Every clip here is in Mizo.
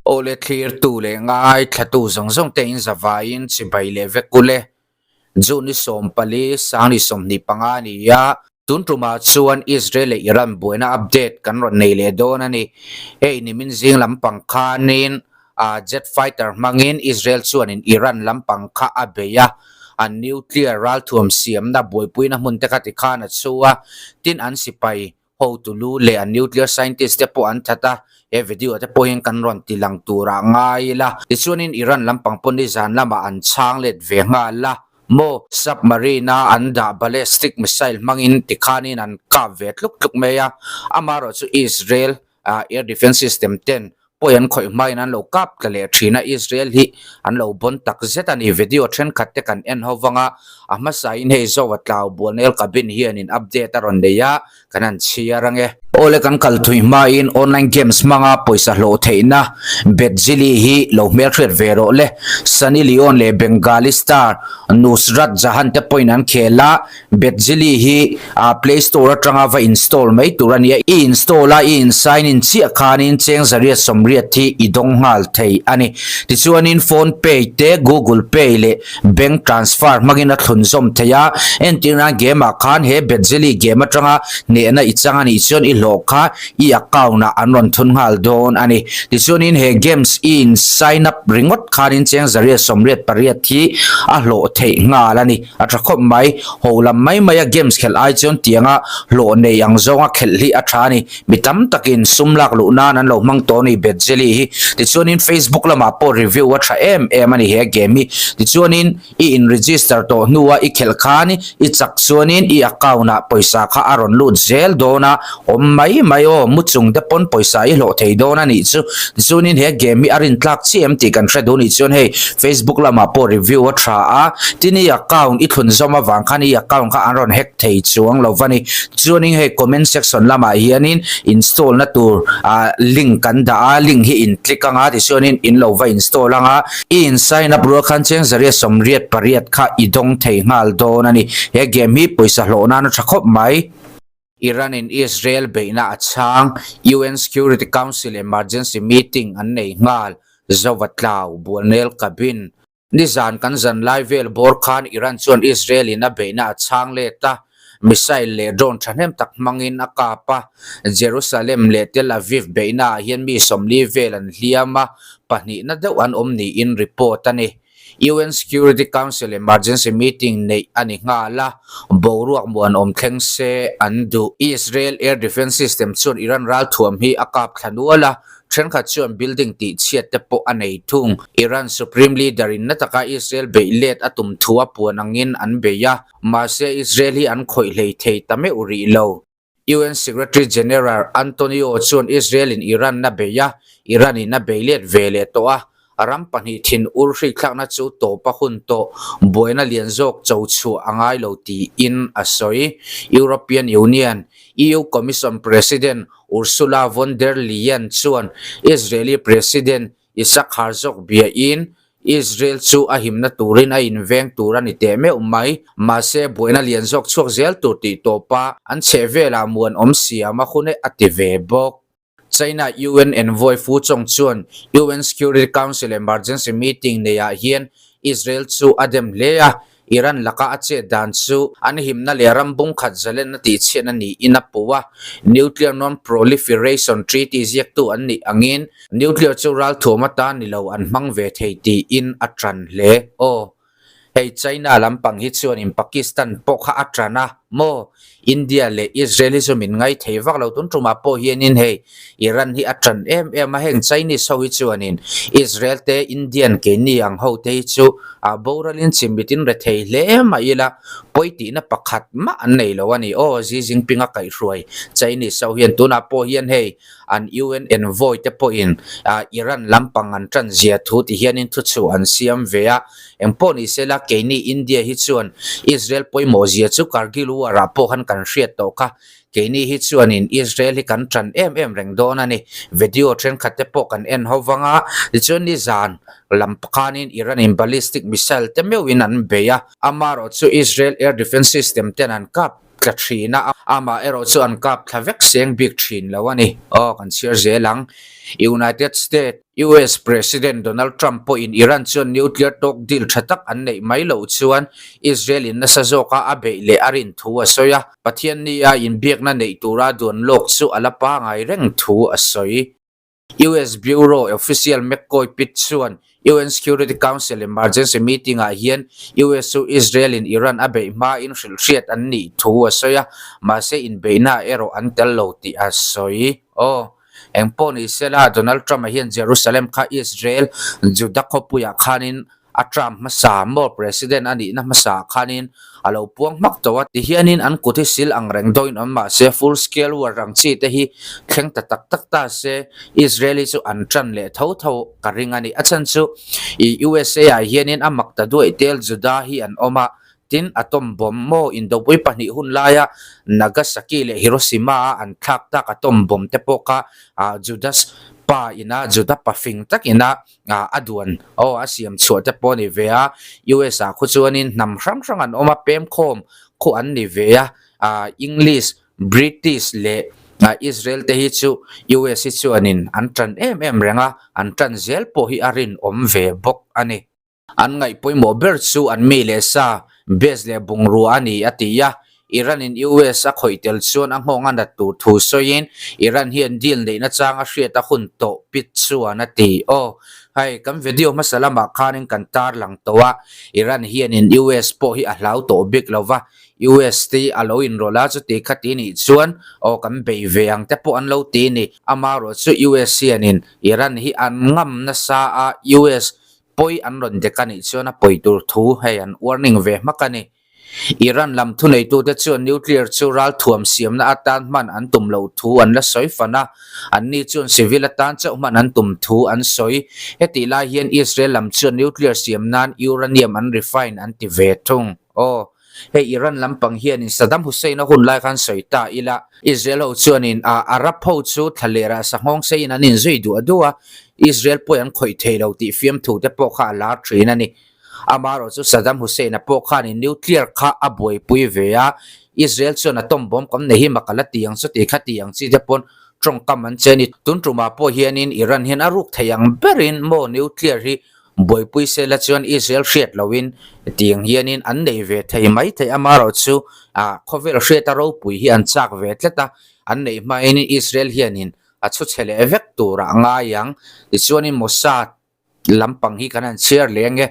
Awle thlirtu leh ngaithlatu zawng zawng te in zavaiin chibai leh vek ule. June ni 14, sangni 25 a ni a, tun tumah chuan Israel leh Iran buaina update kan rawn nei leh dawn a ni. Hei nimin zing lampang khanin jet fighter hmangin Israel chuanin Iran lampang kha a bei a, an nuclear ralthuam siamna buaipuina hmun te kha tikhan a chhu a, tin an sipai Hotu lu leh an nuclear scientist te pawh an that a, he video te pawhin kan rawn ti lang turah ngai ila. Tichuanin Iran lampang pawn ni zan lamah an chhang let ve nghal a, maw submarine a an dah ballistic missile hmangin tikhanin an kap ve tluk tluk mai a, amaherawh chu Israel air defence system ten Pawi an khawih hmain an lo kap tla leh thin a, Israel hi an lo bawn tak zet a ni. Video thenkhat te kan en ho vang a, a hmasain hei Zoa tlau Bualnel cabin hianin update a rawn nei a, kan han chhiar ange. Awle kan kal thui hmain online games hmanga pawisa hlawh theihna Betzili hi lo hmelhriat ve rawh le. Sunny Leone leh Bengali star Nusrat Jahan te pawhin an khel a, Betzili hi a Play Store atanga va install mai tur a nia. I install a, i in sign in chiah khanin cheng zariat sawmriat hi i dawng nghal thei a ni. Tichuanin Phone Pay te, Google Pay leh Bank Transfer hmangin a thlun zawm thei a. Entir nan game ah khan he Betzili game atanga hnehna i chang a nih chuan i hlawh kha i account ah an rawn thun nghal dawn a ni. Tichuanin he games i in sign up ringawt khanin cheng zariat sawmriat pariat hi a hlawh theih nghal a ni. A tha khawp mai, ho lam mai maia games khelh ai chuan tianga hlawh nei ang zawnga khelh hi a tha a ni. Mi tam takin sum lak luh nan an lo hmang tawh a ni Betzeli hi. Tichuanin Facebook lamah pawh review a tha em em a ni he game hi. Tichuanin i in register tawh hnua i khelh khan i chak chuanin i account ah pawisa kha a rawn lut zel dawn a, awm mai mai aw, mu chung te pawn pawisa i hlawh thei dawn a nih chu. Tichuanin he game hi a rintlak chiah em tih kan hre duh nih chuan hei Facebook lamah pawh review a tha a, tin i account i thlun zawm avang khan i account kha an rawn hack thei chuang lo va ni. Tichuanin hei comment section lamah hianin install na tur ah link kan dah a, link hi in click anga tichuanin in lo va install anga i in sign up rual khan cheng zariat 88 kha i dawng thei nghal dawn a ni. He game hi pawisa hlawh nan a tha khawp mai. Iran in Israel beihna a chhang, UN Security Council emergency meeting an nei nghal, Zova tlau, Bualnel cabin. Nizan kan zan lai vel bawr khan Iran chuan Israel in a beihna a chhang let a, missile leh drone thahnem tak hmangin a kap a. Jerusalem leh Tel Aviv beihna ah hian mi 40 vel an hliam a, pahnihna deuh an awm niin report a ni. UN Security Council emergency meeting neih a ni nghal a, boruak muanawm thleng se an duh. Israel air defence system chuan Iran ralthuam hi a kap thla nual a, thenkhat chuan building tihchhiat te pawh a nei thung. Iran supreme leader in na taka Israel beih let a tum thu a puan angin an bei a, mahse Israel hi an khawih hlei thei ta meuh rih lo. UN Secretary General Antonio chuan Israel in Iran a bei a, Iran in a bei let ve leh tawh a, ram pahnih thin ur hrihthlakna chu tawp a hun tawh, buaina lian zawk cho chhuah a ngai lo tiin a sawi. European Union, EU Commission President Ursula von der Leyen chuan Israeli President Isaac Herzog biain Israel chu a himna turin a inveng tur a ni teh meuh mai. Mahse, buaina lian zawk chhuak zel tur tih tawpa an chheh velah muan awm siam a hun e a ti ve bawk. China UN envoy Fu Chong chuan UN Security Council emergency meeting neiah hian Israel chu a dem hle a, Iran laka a chet dan chu an himna leh ram bungkhat zalenna tihchhiatna niin a puh a, Nuclear Non-Proliferation Treaty ziaktu an nih angin nuclear chu ralthuam atan ni lo an hmang ve thei tiin a tan hle. Aw, hei China lampang hi chuanin Pakistan pawh kha a tan a maw? India leh Israel hi chu min ngai thei vak lo tun tumah pawh hianin hei Iran hi a tan em em a, heng Chinese ho hi chuanin Israel te Indian keini ang ho te hi chu a boralin chimmitin re thei hle mah ila pawi tihna pakhat mah an nei lo a ni. Aw Xi Jinping a kaihhruai Chinese ho hian tunah pawh hian hei an UN envoy te pawhin Iran lampang an tan zia thu ti hianin thuchhuah an siam ve a, Engpawh ni sela keini India hi chuan Israel pawimawh zia chu Kargil war ah pawh khan kan hriat tawh kha. Keini hi chuanin Israel hi kan tan em em reng dawn a ni. Video thenkhat te pawh kan en ho vang a, tichuan nizan lam khanin Iran in ballistic missile te meuhin an bei a, amaherawh chu Israel air defence system ten an kap tla thin a, amaherawh chu an kap thla vek seng bik thin lo a ni. Aw kan chhiar zel ang. United States. US President Donald Trump pawhin Iran chuan nuclear talk deal tha tak an neih mai loh chuan Israel in nasa zawka a beih leh a rin thu a sawi a, Pathianni a inbiakna neih tura duan lawk chu a la pangai reng thu a sawi. US Bureau official McCoy Pitt chuan UN Security Council emergency meeting ah hian US chu Israel in Iran a beih hmain hrilhhriat an nih thu a sawi a, mahse inbeihna erawh an tel lo tih a sawi. Aw. Engpawh ni sela, Donald Trump-a hian Jerusalem kha Israel, Juda khawpuiah khanin a term hmasa maw President a nihna hmasa ah khanin a lo puang hmak tawh a, tihianin an kut hi sil ang reng dawhin awm mahse full scale war ang chi te hi thleng ta tak tak ta se Israel hi chu an tan leh tho tho ka ring a ni. A chhan chu i USA ah hianin a mak ta duaih tel Juda hi an awm a, tin atom bomb maw indopui pahnih hun laia Nagasaki leh Hiroshima a an thlak tak atom bomb te pawh kha Judas pa ina Juda pa fing tak ina a duan aw a siam chhuah te pawh a ni ve a, US ah khu chuanin hnam hrang hrang an awm a, pem khawm khu an ni ve a, English, British leh Israel te hi chu US hi chuanin an tan em em reng a, an tan zel pawh hi a rinawm ve bawk a ni. An ngaih pawimawh ber chu an mi leh sa, base leh bungrua a ni a ti a, Iran in US a khawih tel chuan a nghawng a nat tur thu sawiin Iran hian deal neihna chang a hriat a hun tawh pit chuan a ti. Aw, hei kan video hmasa lamah khanin kan tarlang tawh a, Iran hianin US pawh hi a hlau tawh bik lo va, US te a lo inrawlh a chuti kha ti nih chuan aw kan bei ve ang te pawh an lo ti ni. Amaherawh chu US hianin Iran hi an ngam nasa a, US pawi an rawn dek a nih chuan a pawi tur thu hei an warning ve hmak a ni. Iran lam thuneitute chuan nuclear chu ralthuam siamna atan hman an tum loh thu an la sawi fan a, anni chuan civil atan chauh hman an tum thu an sawi. Hetih lai hian Israel lam chuan nuclear siam nan uranium an refine an ti ve thung. Aw, hei Iran lampang hianin Saddam Hussein a hun lai khan sawi ta ila, Israel ho chuanin Arab ho chu thlalerah sanghawng seiin an inzui duah duah a, Israel pawhin an khawih thei lo tih fiamthu te pawh kha a lar thin a ni. Amaherawh chu Saddam Hussein-a pawh khanin nuclear kha a buaipui ve a, Israel chuan atom bomb kan nei hi mak a la ti ang chu ti kha ti ang chi te pawn tawngkam an che a ni. Tun tumah pawh hianin Iran hian a ruk thei ang berin maw nuclear hi buaipui sela chuan Israel hriat loin tiang hianin an nei ve thei mai thei. Amaherawh chu khawvel hriata ropui hi an chak ve tlat a, an neih hmain Israel hianin a chhu chhe leh vek turah ngai ang. Tichuanin Mossad Lampang hi kan han chhiar leh ange.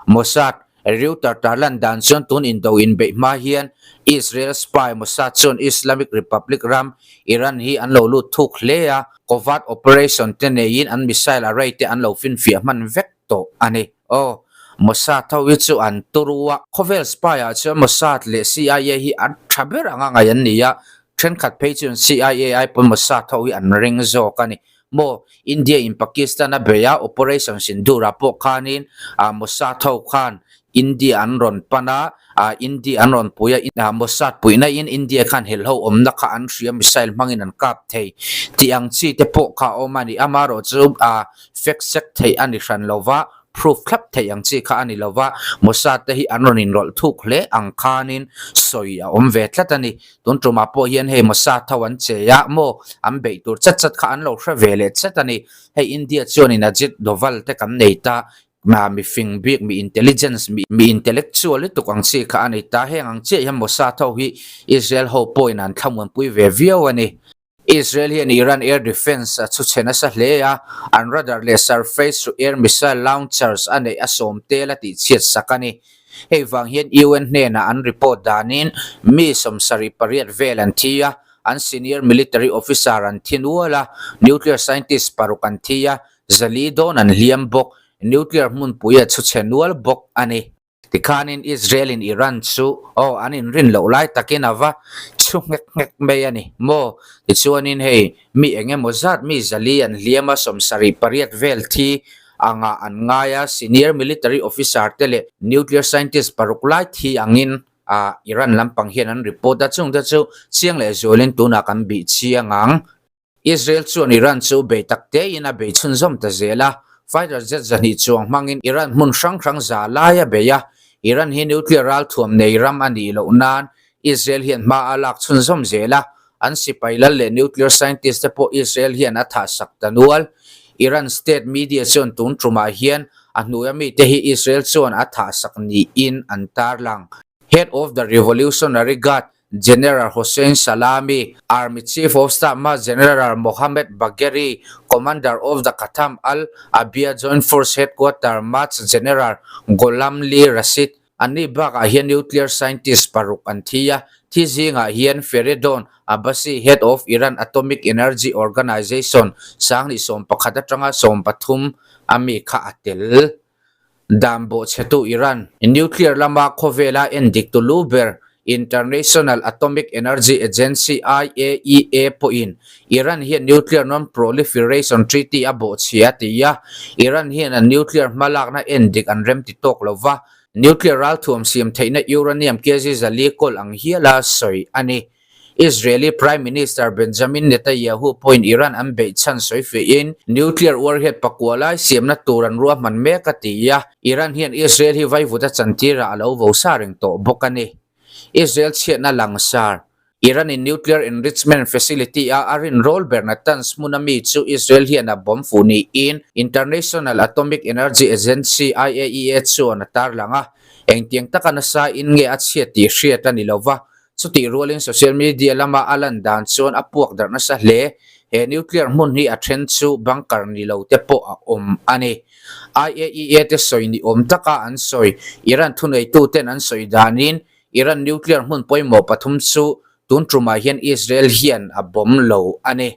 Mossad, Reuter tarlan dan chuan tun indo inbeih hma hian Israel spy Mossad chuan Islamic Republic ram Iran hi an lo lut thuk hle a, covert operation te neiin an missile array te an lo finfiah hman vek tawh a ni. Aw, Mossad ho hi chu an turu a. Khawvel spy ah chuan Mossad leh CIA hi a tha ber anga ngaih an ni a, thenkhat phei chuan CIA ai pawn Mossad ho hi an ring zawk a ni. Maw India in Pakistan a bei a, Operation Sindoor ah pawh khanin Mossad ho khan India an rawn pan a, India an rawn pui a, Mossad puihna in India khan helho awmna kha an hria missile hmangin an kap thei tih ang chi te pawh kha a awm a ni. Amaherawhchu fact check theih a ni hran lo va, proof thlap theih ang chi kha a ni lo va, Mossad te hi an rawn inrawlh thuk hle ang khanin sawi a awm ve tlat a ni. Tun tumah pawh hian hei Mossad ho an che a maw an beih tur chat chat kha an lo hre ve leh chat a ni. Hei India chuanin Ajit Doval te kan nei ta, mi fing bik, mi intelligence, mi intellectual lutuk ang chi kha a nei ta. Heng ang chiah hian Mossad ho hi Israel ho pawhin an thlamuanpui ve viau a ni. Israel hian Iran air defence a chhu chhe nasa hle a, an radar leh surface to air missile launchers a neih a sawm tel a tihchhiat sak a ni. Hei vang hian UN hnenah an report danin mi 78 vel an thi a, an senior military officer an thi nual a, nuclear scientist paruk an thi a, 400 dawn an hliam bawk, nuclear hmunpui a chhu chhe nual bawk a ni. Tikhanin Israel in Iran chu aw an inrin loh lai takin a va chhu nghek nghek mai a ni maw? Tichuanin hei mi eng emaw zat mi 400 an hliam a, 78 vel thi angah an ngai a, senior military officer te leh nuclear scientist paruk lai thi angin ah Iran lampang hian an report a, chungte chu chiang leh zualin tunah kan bih chiang ang. Israel chuan Iran chu bei tak tein a bei chhunzawm ta zel a, fighter jet 200 chuang hmangin Iran hmun hrang hrang za lai a bei a, Iran hi nuclear ralthuam nei ram a nih loh nan Israel hian hma a lak chhunzawm zel a, an sipai lal leh nuclear scientist te pawh Israel hian a thah sak ta nual. Iran state media chuan tun tumah hian a hnuaia mite hi Israel chuan a thahsak niin an tarlang. Head of the Revolutionary Guard General Hossein Salami, Army Chief of Staff Maj General Mohammad Bagheri, Commander of the Khatam al Anbiya Joint Force Headquarter Maj General Gholamli Rashid, Anni bakah hian nuclear scientist paruk an thi a, thi zingah hian Feridon Abbasi, head of Iran Atomic Energy Organization, 2011 atanga 13 a mi kha a tel. Dan bawhchhetu Iran nuclear lama khawvela en dik tu lu ber International Atomic Energy Agency, IAEA, pawhin Iran hian nuclear non-proliferation treaty a bawhchhia a ti a, Iran hian an nuclear hmalakna en dik an remti tawk lo va, nuclear ralthuam siam theihna uranium kg 400 kawl ang hiala sawi a ni. Israeli Prime Minister Benjamin Netanyahu pawhin Iran an beih chhan sawi fiahin nuclear warhead pakua lai siamna tur an ruahman mek a ti a, Iran hian Israel hi vaivut a chantirah a lo vo sa reng tawh bawk a ni. Israel chhiatna langsar, Iran-in nuclear enrichment facility-a a rinrawl ber Natanz hmuna mi chu Israel hian a bomb fuh niin International Atomic Energy Agency, IAEA, chuan a tarlang a, engtiang taka nasa in nge a chhiat tih hriat a ni lo va, Chutih rualin social media lama a lan dan chuan a puak darh nasa hle. He nuclear hmun hi a then chu bunker ni lo te pawh a awm a ni. IAEA te sawi ni awm taka an sawi. Iran thuneitu ten an sawi danin Iran nuclear hmun pawimawh pathum chu tun tumah hian Israel hian a bomb lo a ni.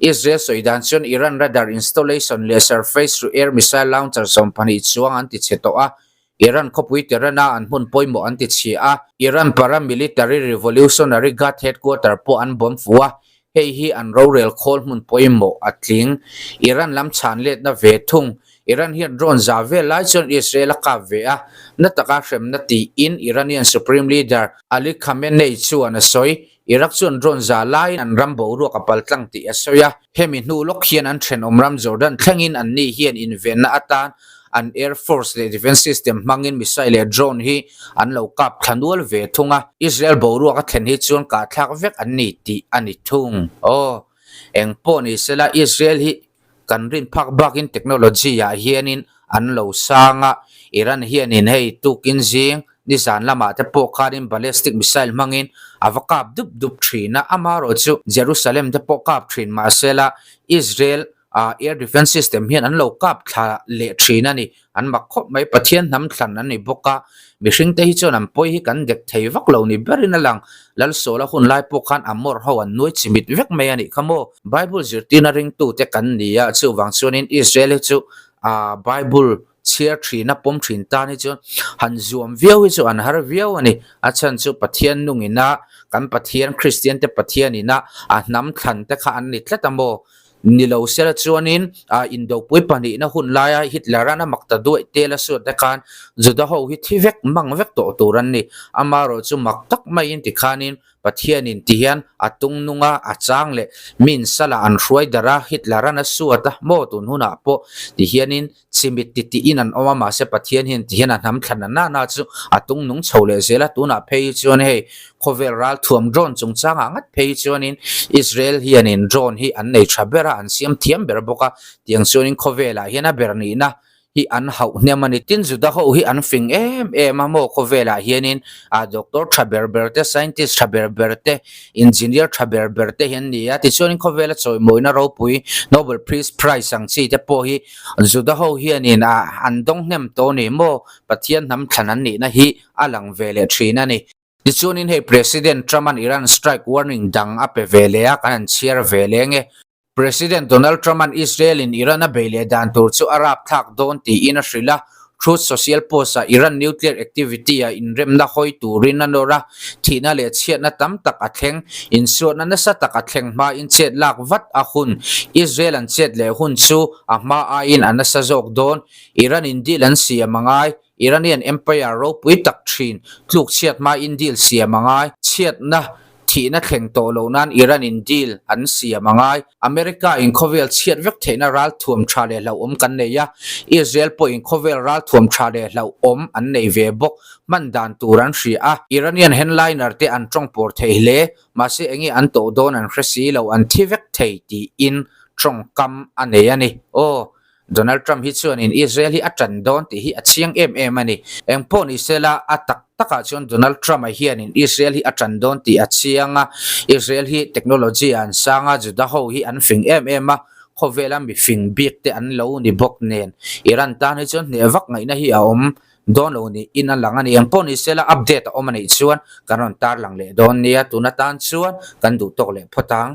Israel sawi dan chuan Iran radar installation leh surface to air missile launcher 12 chuang an ti chhe tawh a, Iran khawpui Tehran-a an hmun pawimawh an ti chhia a, Iran Paramilitary Revolutionary Guard headquarter pawh an bawm fu a, hei hi an rorel khawl hmun pawimawh a tling. Iran lam chhan letna ve thung. Iran hian drone za vel lai chuan Israel a kap ve a, na taka hremna tiin Iranian Supreme Leader Ali Khamenei chuan a sawi. Iraq chuan drone za laiin an ram boruak a paltlang tih a sawi a, hemi hnu lawk hian an thenawm ram Jordan thlengin anni hian invenna atan An Air Force leh Defence System hmangin missile leh drone hi an lo kap thla nual ve thung a, Israel boruak a thlen hi chuan kahthlak vek an ni tih a ni thung. Aw, eng pawh ni sela Israel hi kan rin phak bakin technology ah hianin an lo sang a, Iran hianin hei tukin zing nizan lamah te pawh khanin ballistic missile hmangin a va kap dup dup thin a, amaherawhchu Jerusalem te pawh kap thin mahsela Israel Ah air defence system hian an lo kap thla leh thin a ni. An mak khawp mai, Pathian hnam thlan an ni bawk a. Mihring te hi chuan an pawi hi kan dek thei vak lo ni berin a lang. Lalsawla hun lai pawh khan a mawr ho an nuai chimit vek mai a nih kha maw. Bible zirtirna ringtu te kan ni a, chuvang chuanin Israel hi chu ah Bible chhiar thin a pawm thin tan hi chuan han zuam viau hi chu an har viau a ni. A chhan chu Pathian nungina kan Pathian Kristian te Pathian ina a hnam thlan te kha an ni tlat a maw. Ni lo sela chuanin indopui pahnihna hun laia Hitler-a'n a mak ta duaih tel a suat te khan Juda ho hi thi vek mang vek tawh tur an ni. Amaherawh chu mak tak maiin tikhanin Pathianin ti hian a tung nung a, a chang leh min salah an hruai darh a, Hitler-a'n a suat a, maw tun hunah pawh ti hianin chimit ti tiin an awm a, mahse Pathian hian ti hian a hnam thlan a nana chu a tung nung chho leh zel a, tunah phei hi chuan hei khawvel ral thuam drone chungchangah ngat phei hi chuanin Israel hianin drone hi an nei tha ber a, an siam thiam ber bawk a, tiang chuanin khawvelah hian a ber nihna hi an hauh hnem a ni. Tin Juda ho hi an fing em em a maw khawvelah hianin a doctor tha ber ber te, scientist tha ber ber te, Engineer tha ber ber te hi an ni a, tichuanin khawvela chawimawina ropui Nobel Peace Prize ang chi te pawh hi Juda ho hianin a an dawng hnem tawh a ni maw? Pathian hnam thlan an nihna hi a lang ve leh thin a ni. Tichuanin hei President Trump-a'n Iran strike warning dang a pe ve leh a, kan han chhiar ve leh nge. President Donald Trump-a'n Israel-in Iran a bei leh dan tur chu a rapthlak dawn tiin a hrilh a, Truth Social post-ah Iran nuclear activity-a inremna hawi turin a nawr a, thihna leh chhiatna tam tak a thleng, insuatna nasa tak a thleng hmain chet lak vat a hun. Israel an chet leh hun chu a hma aiin a nasa zawk dawn. Iran-in deal an siam a ngai. Iranian Empire ropui tak thin tluk chhiat hmain deal siam a ngai. Chhiatna thihna thleng tawh loh nan Iran in deal an siam a ngai. America in khawvel chhiat vek theihna ralthuam tha leh hlauhawm kan nei a, Israel pawh in khawvel ralthuam tha leh hlauhawm an nei ve bawk. Hman dan tur an hria a, Iranian handliner te an tawng pawr thei hle, mahse enge an tawh dawn an hre si lo, an thi vek thei tiin. Tawngkam a nei a ni. Aw, Donald Trump hi chuanin Israel hi a tan dawn tih hi a chiang em em a ni. Engpawh ni sela, a tak takah chuan Donald Trump-a hianin Israel hi a tan dawn tih a chiang a. Israel hi technology ah an sang a, Juda ho hi an fing em em a, khawvela mi fing bik te an lo ni bawk nen. Iran tan hi chuan hneh vak ngaihna hi a awm dawn lo niin a lang a ni. Engpawh ni sela, update a awm a nih chuan kan rawn tarlang leh dawn nia. Tun atan chuan kan duh tawk leh phawt ang.